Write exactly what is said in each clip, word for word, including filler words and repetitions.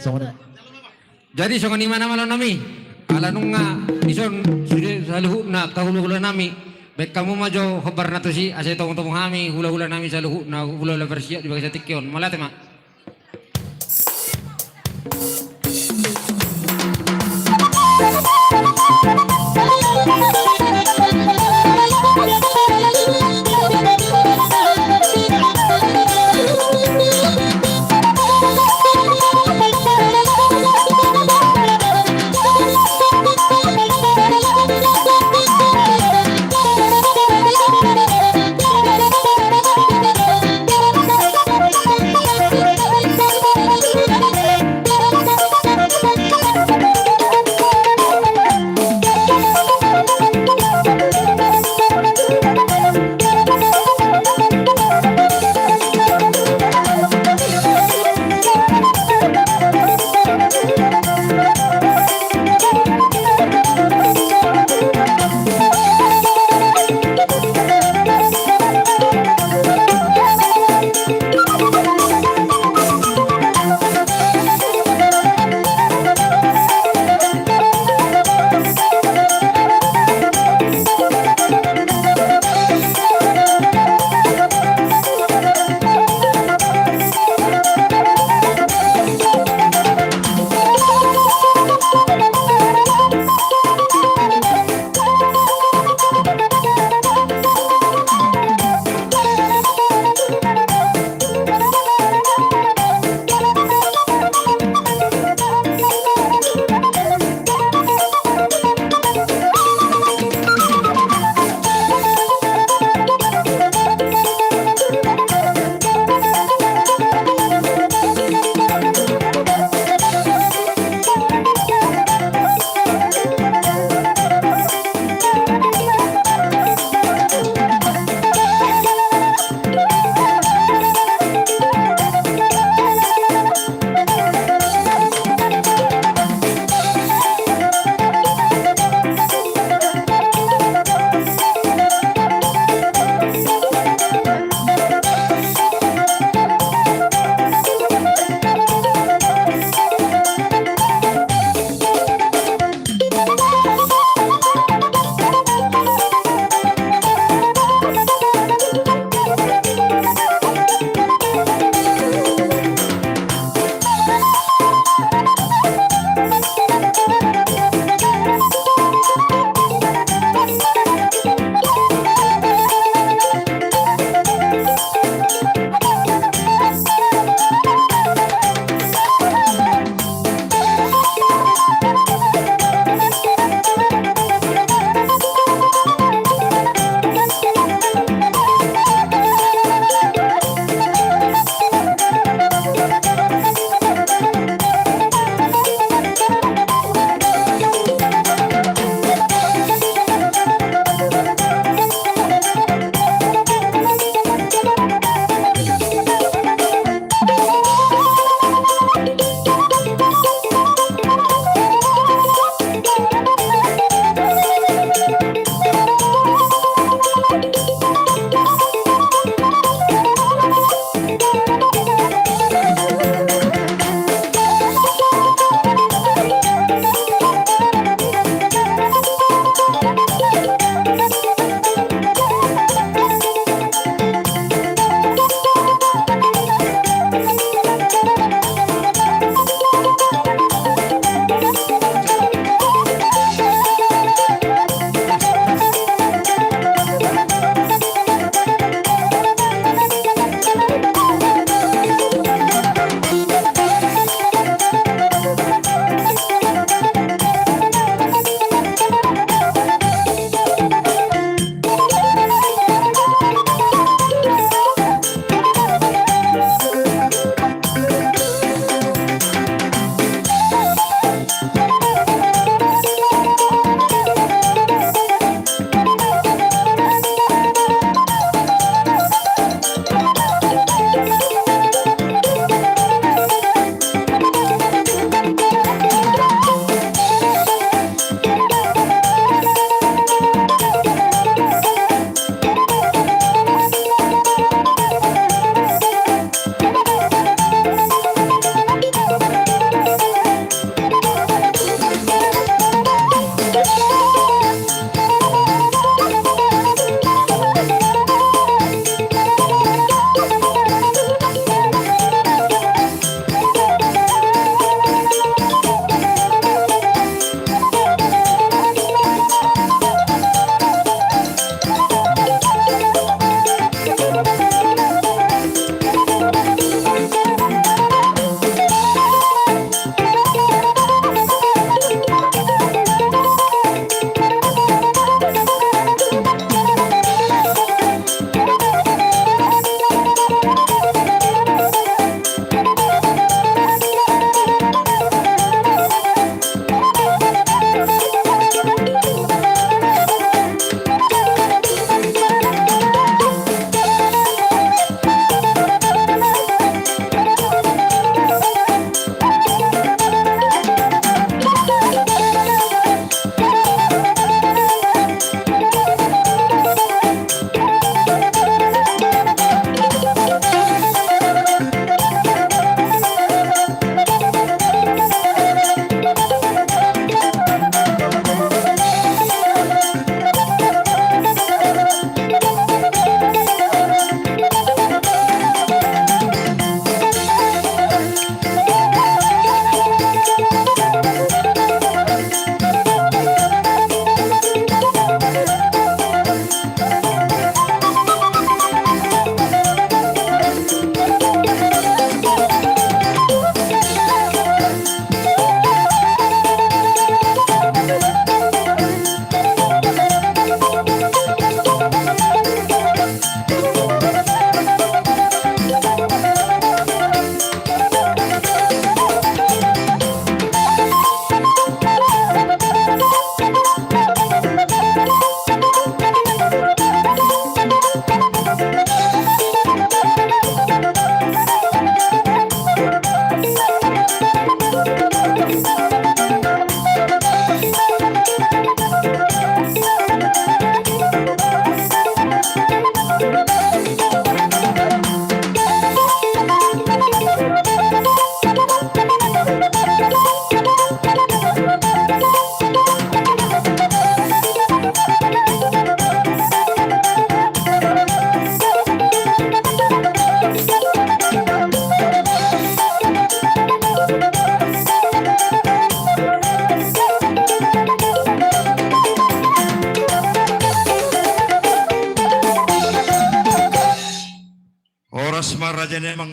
Songon i. Jadi songon i ma na malo nami. Ala nunga dison sude saluhutna angka hulahula nami. Baen hamu ma jo hombar na tusi asa itomutomu hami hulahula nami saluhutna hulahula parsiap di bagasan tingki on. Mauliate ma.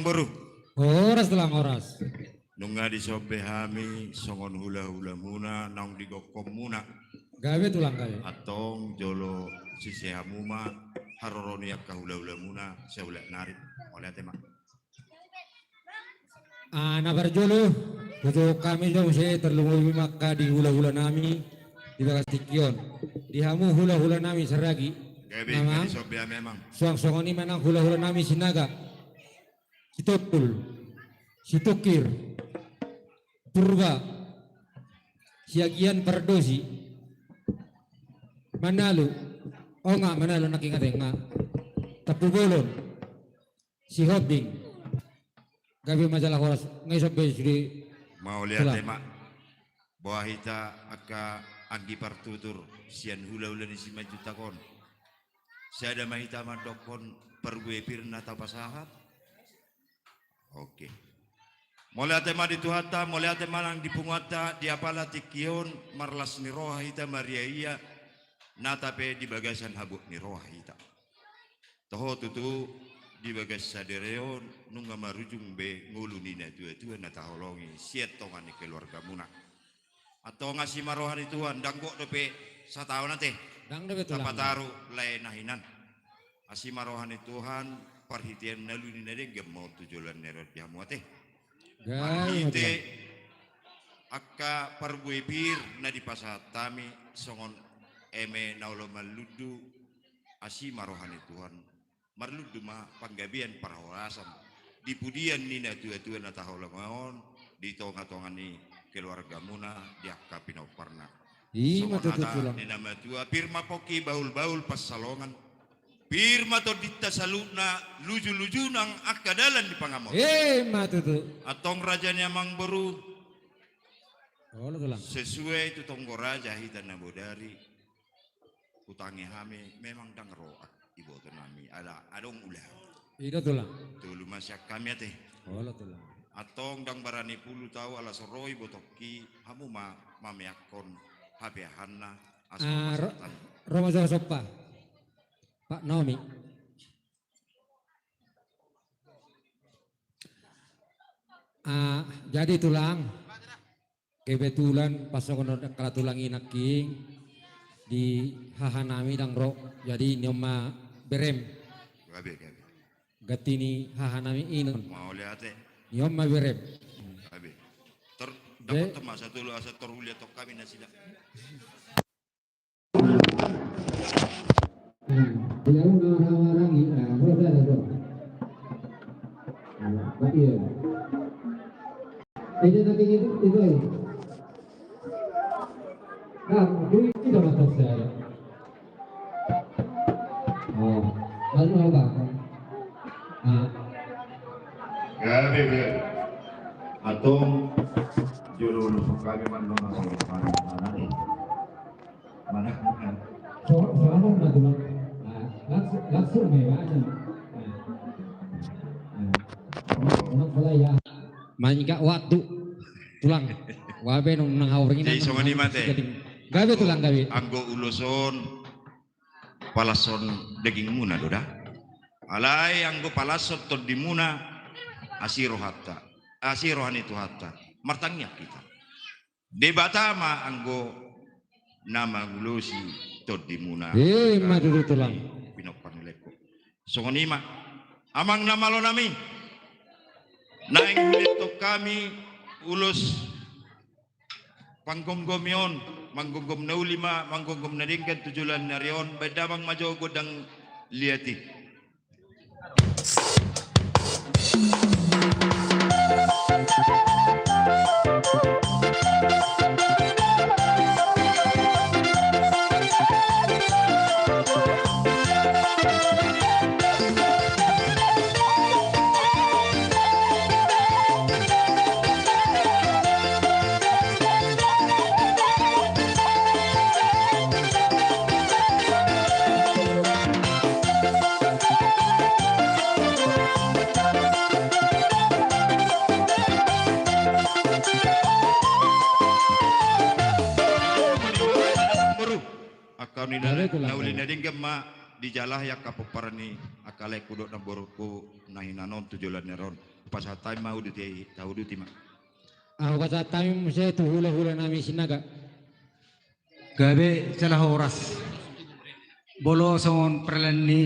Boru. Horas, Tulang, horas. Nunga dison be hami songon hulahulamuna naung digokkonmuna. Gabe, Tulang, gabe. Antong jolo sise hamu ma haroro ni angka hulahulamuna saulak nari. Mauliate ma. Ah, na parjolo, tutu hami do muse, tarlumobi ma angka di hulahulanami di bagas tingki on. Di hamu hulahulanami Saragi. Gabe, memang. Gabe, sobe, memang. Suang songon i ma nang hulahulanami Sinaga, Sitompul, Situngkir, Purba, Siagian Pardosi, Manalu, o nga Manalu, nangkin ate nga, Tampubolon, Sihombing. Gabe ma jala horas, nga i sobe sude. Mauliate ma. Boha hita angka anggi partutur sian hulahula ni Simanjuntak on. Sada ma hita mandokkon parbue pir na tapasahat. Oke. Mauliate ma di Tuhanta, mauliate ma nang di punguanta, di apala tingki on marlas ni roha hita mariaia, nata pe di bagasan habot ni roha hita. Toho tutu, di bagas sadari on nunga marujung be ngolu ni natuatua na taholongi sian tonga ni keluargamuna. Antong asi ma roha ni Tuhan, ndang gok dope sataon ate. Ndang dope, Tulang. Tapataru lae na hinan. Asi ma roha ni Tuhan, parhitean na uli na denggan ma on tu joloan ni ari on di hamu ate. Gabe, Tulang. Marhite angka parbue pir na dipasahat hami songon eme na olo marlundu, asi ma roha ni Tuhan. Marlundu ma panggabean parhorasan di pudian ni natuatua na taholongi on di tongatonga ni keluargamuna di angka pinomparna. I ma tutu, Tulang. Songon hata ni na matua, pir ma pongki bahulbahul pansalongan. Pir ma tondinta saluhutna, lujuluju nang angka dalan ni pangamotan. I ma tutu. Antong raja ni amangboru. Olo, Tulang. Sesuai tu tonggo raja hita na bodari. Hutangi hami, memang ndang ro ibotonami ala adong ulaon. I do, Tulang. Tolu ma sian hami ate. Olo, Tulang. Antong ndang barani pulut ahu ala so ro ibotongki, hamu ma mameakkon hapeahanna. Ah, ro-, ro ma jo sompa. Pak Nomi. Ah, jadi, Tulang. Kebetulan pas songon on angka tulang i nangkin di hahanami ndang ro, jadi nion ma berem. Gabe, gabe. Ganti ni hahanami inon. Mauliate. Nion ma berem. Gabe. Tor, be- dapothon ma satolu asa tor huliathon hami nasida. Nah, dia mau ngarang-ngarangi, nah, ro sada do. Nah, tapi ya. Eh, dia nanti itu, itu ya. Nah, itu, itu mata saya. Oh, lalu apa? Ah. Gabe, gabe. Antong, jolo ulos hami mandok, mana, mana, mana. Mana, mana. So, so, anu, na, tulang. Ah, langsung, langsung, ya, anu. Ah. Ah. Anak bola, ya. Main ka waktu, tulang. Wabe nung nang hauring. Jadi, songon i ma ate. Gabe, tulang, gabe. Anggo ulos on, palashon dagingmuna do da. Alai anggo palashon tondimuna, asi rohanta, asi roha ni Tuhanta. Martangiang hita. Debata ma anggo na mangulosi tondimuna. Eh, ima tutu, tulang. Pinompar ni laengku. Songon i ma, amang na malo nami. Naeng huliathon hami ulos panggomgomi on, manggomgom na uli ma, manggomgom na denggan tu joloan ni ari on, baen damang ma jo gondang liat i. Angka uli na, na uli na denggan ma dijalahi angka pomparan ni angka laengku dohot namborungku na hinan on tu joloan ni ari on. Hupasahat hami ma uduti, tauduti ma. Ahu pasahat hami muse tu hulahula nami Sinaga. Gabe jala horas. Molo songon parlean ni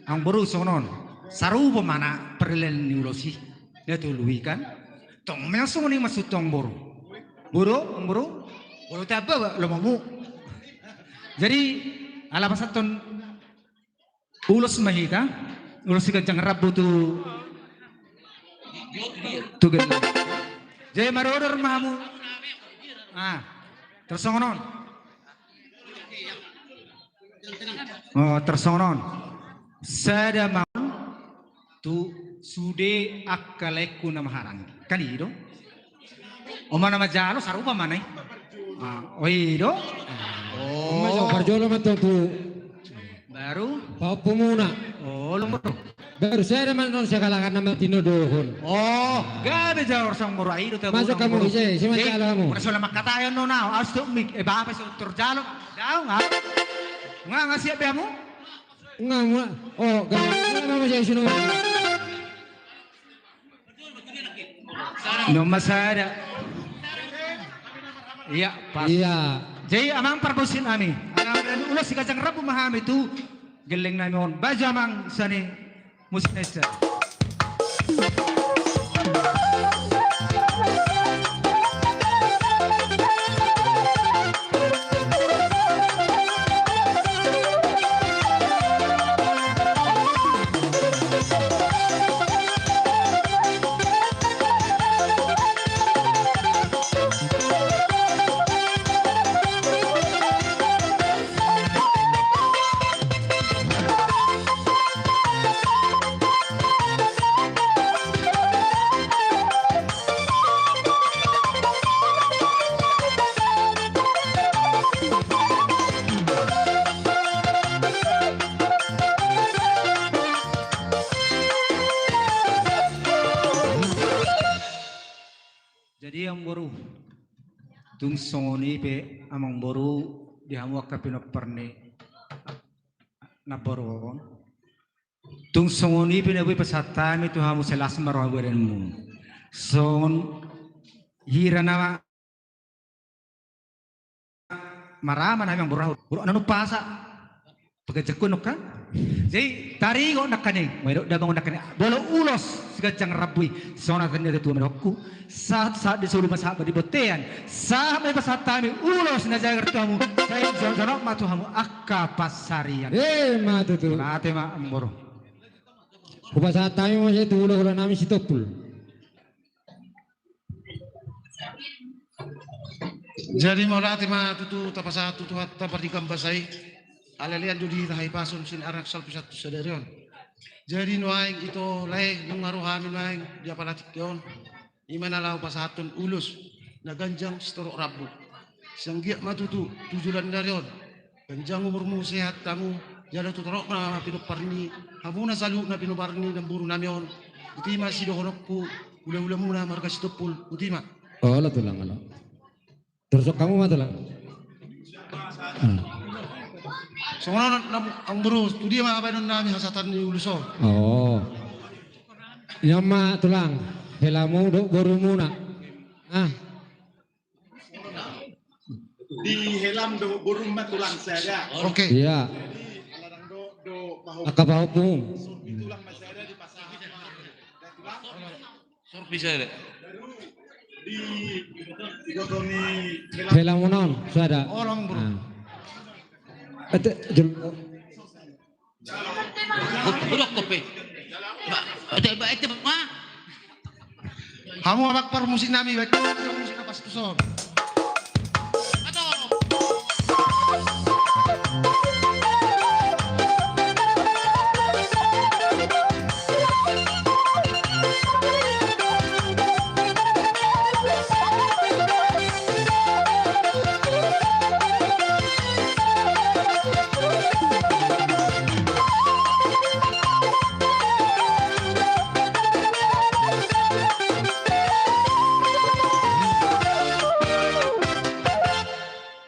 amangboru songon on. Sarupa ma na parlean ni ulos i. Na tolu i kan. Tong memang songon i maksud tu amangboru. Boru, amangboru. Boru taba lomomu. Jadi ala pasahathon ulos ma hita, ulos siganjang rambu tu, tu gelleng. Jadi marodor ma hamu. Ah, tarsongon on. Oh, tarsongon on. Sada ma on tu sude angka laengku na marhahaanggi. Kan i do. Oma na manjalo sarupa ma na i. Ah, oh i do. Oh. Parjolo ma tong tu. Baru. Paompumuna. Oh, lomor. Baru sada ma non sagala kan nama tinodohon. Oh, gabe jalo sang moro ai do tabu. Masuk hamu ise, si manjalo hamu. Ora sola mangkatai on no nau, aus tu mik, eh, bapa so torjalo. Daung, ah. Nga, nga siap be hamu? Nga, nga. Oh, gabe. Nama masuk isi no. Nomor sada. Iya, pas. Iya. Jadi amang pargonsi nami. Ala ulos siganjang rambu ma hami tu gelleng nami on. Bajo amang sani musik nesa. Jadi amangboru, tung songon i pe amangboru di hamu angka pinompar ni namboru on. Tung songon i pe na boi pasahat hami tu hamu, sai las ma roha badanmu. Songon hira na marama na memang boru ahu, boru ahu na numpasa. Pegajakku nangkin. Jadi taringot nangkin i, ma didok damang nangkin i. Molo ulos siganjang rambu i, songon na tanda tu tua ma dohononku. Sahat, sahat di solu ma sahat ma di bontean. Sahat ma i pasahat hami ulos na jagar tu hamu. Sai jonok, jonok ma tu hamu angka pansarian. Eh, ma tutu. Mate ma amangboru. Hupasahat hami muse tu hulahula nami Sitompul. Jadi mauliate ma tutu tapasahat tu Tuhanta pardenggan basa i. Ala lean do di hita hahipason sian ari na salpu sahat tu sadari on. Jadi nuaeng ito lae, nunga ro hami nuaeng di apala tingki on. I ma na laho pasahathon ulos na ganjang sitorop rambu. Sai anggiat ma tutu tu joloan ni ari on ganjang umurmu, sehat hamu, jala tu torop na pinompar ni hamuna saluhutna pinompar ni namboru nami on. Boti ma sidohononku, hulahulamuna marga Sitompul, boti ma. Olo tulang, olo. Torus hamu ma tulang. Ah. Songon on amangboru, tu dia ma baenon nami hasahatan ni ulos on? Oh. Ia ma tulang, helamu dohot borumuna. Ah. Di helam dohot borum ma tulang sada. Oke. Iya. Jadi ala dang do, do pahompu. Angka pahompu. Tulang ma sada di pasahat. Sorpi sada. Baru di, di gotong ni helam. Helamuna on sada. Olo amangboru. Ah. Ate, jul- Hudok kopi. Ba, ete, ba, ete, ma. Hamu amang parmusik nami, baik. Musik apa situ son? Atau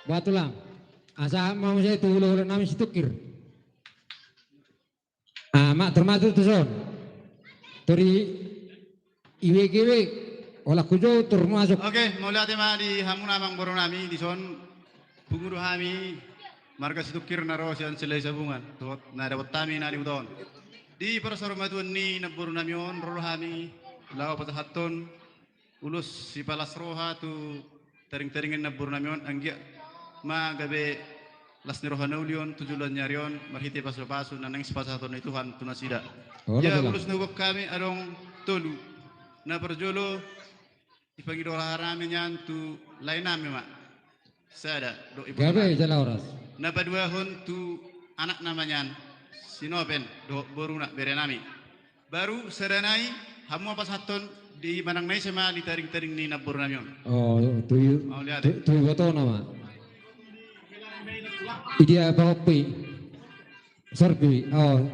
Ba tulang, asa ma muse tu hulahula nami Situngkir. Ah, ma, termasuk tu son. Tori Iwege-wege, holan hujou, turun masuk. Oke, mauliate ma di hamuna amangboru nami, dison pungu do hami, marga Situngkir na ro sian Silahisabungan, dohot na dapot hami na di huta on. Di parsaurmatuaon ni namboru nami on, ro do hami, laho pasahathon ulos sipalas roha tu taringtaringan namboru nami on, anggiat ma gabe las ni roha na uli on tu joloan ni ari on, marhite pasupasu na naeng sipasahaton ni Tuhan tu nasida. Olo, ia, olo. Ulos na huboan hami adong tolu. Na parjolo, dipangido roha nami nian tu lae nami ma. Sada, dohot iboto nami. Gabe jala horas. Na paduahon tu anak nami nian, si Noven, dohot boruna, bere nami. Baru sada nai, hamu ma pasahathon di manang na ise ma di taringtaring ni namboru nami on. Oh, tu i-, mauliate, tu, tu ibotona ma. Idia pahompu i? Sorpi, oh.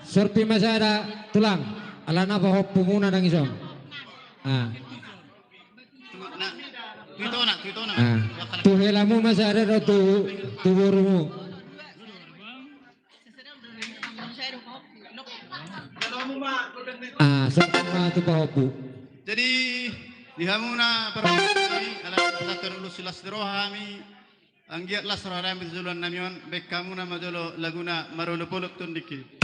Sorpi ma sada, tulang. Alana pahompumuna ndang ison. Ah. Tu, na, tu itona, tu itona. Ah. Tu helamu ma sada do tu, tu borumu. Ah, sorpi ma tu pahompu. Jadi, di hamuna parhobas nami, ala pasahathon ulos silas ni roha hami, anggiat las roha nami tu joloan nami on, baen hamuna ma jolo laguna Marolopolop Tondingki.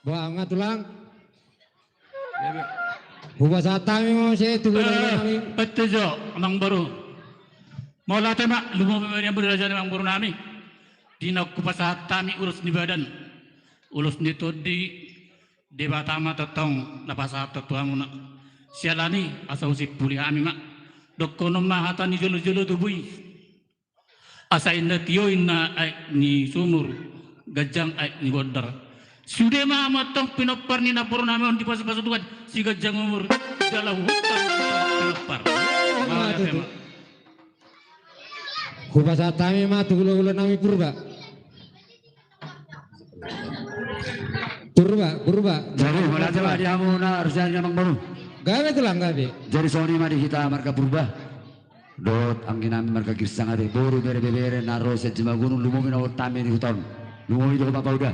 Boha ma tulang? Hupasahat hami ma muse tu guru nami. Eh, betul, amangboru. Mauliate ma, lumobi ma di hamu di raja ni amangboru nami. Di na hupasahat hami ulos ni badan, ulos ni tondi, Debata ma tongtong na pasahathon tu hamuna. Siala ni i asa husimpuli hami ma. Dohonon ma hata ni jolojolo tubu i. Asa inna tio inna aek ni sumur, ganjang aek ni bondar. Sude ma hamu antong pinompar ni namboru nami on, dipasupasu Tuhan siganjang umur jala huhut pinompar. Mauliate ma. Hupasahat hami ma tu hulahula nami Purba. Purba, Purba. Jadi, mauliate ma di hamuna raja ni amangboru. Gabe tulang, gabe. Jadi songon i ma di hita marga Purba dohot anggi nami marga Girsang ate, boru, bere, ibebere na ro sian Simalungun, lumobi na huboan hami di huta on. Lumobi do ho ma Uda.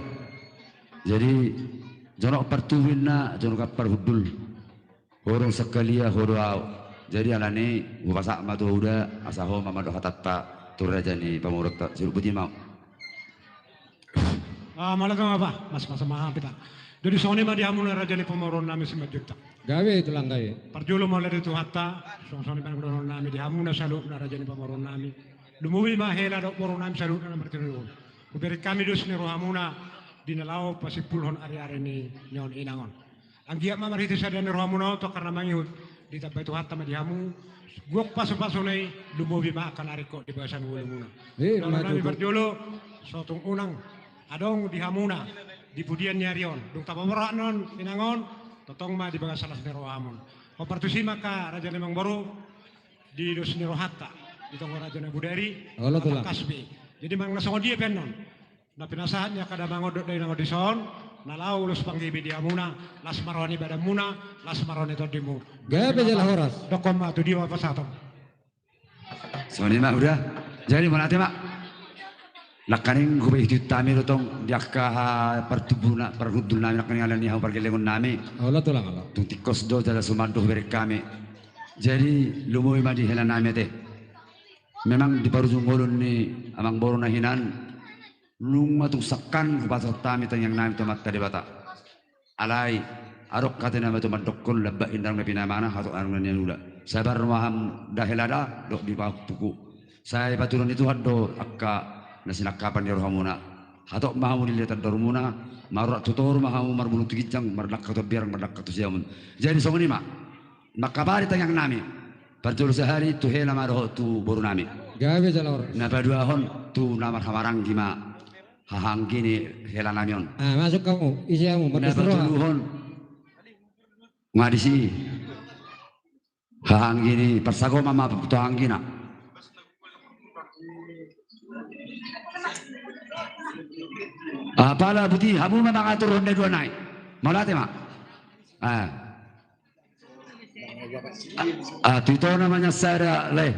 Jadi jonok partubu inna, jonok parhundul. Ho do sangkalia, ho do ahu. Jadi alani hupasahat ma tu ho Uda, asa ho ma mandok hatanta tu raja ni pamoruonta. Sidung boti ma. Ah, mauliate ma, Bah. Mas, mas, maaf, pita. Jadi songon i ma di hamuna raja ni pamoruon nami Simanjuntak. Gabe tulang, gabe. Parjolo mauliate tu Tuhanta, songon, songon i ma di hamuna saluhutna raja ni pamoruon nami. Lumobi ma hela dohot boru nami saluhutna na martinodohon. Hubereng hami dos ni rohamuna di na laho pasimpulhon ariari ni, ni on, inang on. Anggiat ma marhite sada ni rohamuna on tu angka na mangihut, ditambai Tuhanta ma di hamu gok pasupasuna i, lumobi ma angka na ringkot di bagasan ngolumuna. Eh, dohonon nami parjolo, so tung unang adong di hamuna di pudian ni ari on, dung tapaborhat non inang on, tongtong ma di bagasan las ni rohamuna. Hombar tusi ma angka raja ni amangboru di dos ni rohanta, di tonggo raja na bodari. Olo, tulang. Tangkas be. Jadi manang na songon dia pe annon na pinasahat ni angka damang on dohot dainang on dison, na laho ulos panggibi di hamuna, las ma roha ni badanmuna, las ma roha ni tondimu. Gabe jala horas. Dohonon ma tu dia ma pasahaton. Songon i ma Uda. Jadi mauliate ma. Nangkaning hupaihutihut hami do tong di angka partubu na, parhundul nami, nangkaning alani hamu pargellengon nami. Olo, tulang, olo. Tung tingkos do jala suman do hubereng hami. Jadi lumobi ma di hela nami ate. Memang di parujung ngolu ni amangboru na hinan, nunga tung sangkan hupasahat hami tangiang nami tu Amanta Debata. Alai adong hata ni na matua mandokkon, lambak indahan na pinamana, hatop annon na niula. Sabar ma hamu da hela da, dohot di pahompuku. Sai patuduhon ni Tuhan do angka na sinangkapan ni rohamuna. Hatop ma hamu di lilitan dormuna, marurat tu toru ma hamu, marbulung tu ginjang, mardangka tu ambiaran, mardangka tu siamun. Jadi songon i ma. Mangkabari tangiang nami. Parjolo sahali tu hela ma dohot tu boru nami. Gabe jala horas. Na paduahon tu na marhahamaranggi ma hahaanggi ni hela nami on. Ah, masuk hamu, isi hamu, na mardosa roha. Patoluhon. Nga disi. Hahaanggi ni parsagoman ma tu hahaanggina. Apala buti hamu ma mangaturhon na dua nai. Mauliate ma. Ah. Ah, tu ito namanya sada le.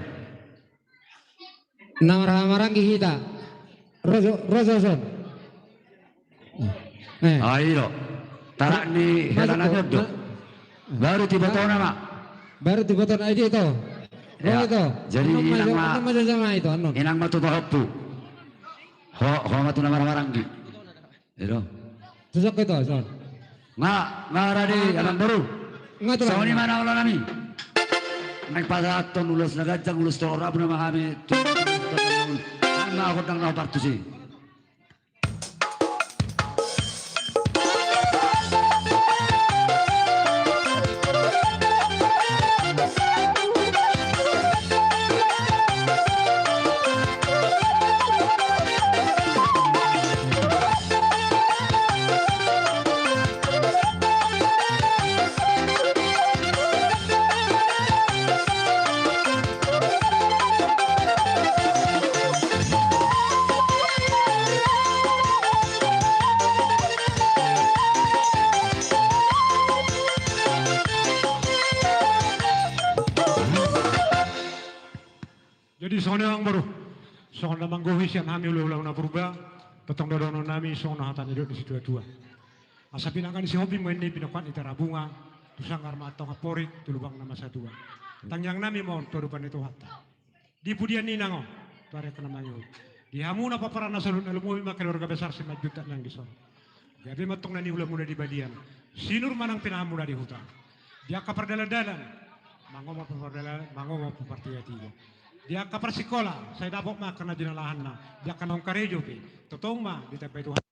Na marhahamaranggi hita. Rojo, rojo son. Eh. Ah, i do. Tarak ni hela nami on do. Baru tu ibotona ma. Baru tu ibotona, i do ito. Ya. Jadi inang ma, inang ma tu pahompu. Ho, ho ma tu na marhahamaranggi. I do. Susak ito, son. Nga, nga rade, amang boru. Nga tu songon i ma na olo nami. Naeng pasahathon ulos na ganjang, ulos torop na ma hami tu, tu, tu, tu, na gondang na partusi. Jadi songon i amang boru, songon na manggohi sian hami hulahula na purba, tongtong do dohonon nami songon na hata ni dok ni situatua. Asa pinangka ni Sihombing ma i, pinangka ni Tarabunga, tu sanggar ma antong amporik, tu lubang na masa tua. Tangiang nami ma on tu adopan ni Tuhanta. Di pudian ni inang on, tu ari angka na mangihut. Di hamu na pomparanna saluhut na lumobi ma keluarga besar Simanjuntak nang dison. Gabe ma antong na niulamuna di balian. Sinur ma nang pinahanmuna di huta. Di angka pardalandalan, mangomo pardalan, mangomo partigatiga. Di angka parsikola, sai dapot ma angka na jinalahanna. Di angka naung karejo pe, tongtong ma ditambai Tuhan.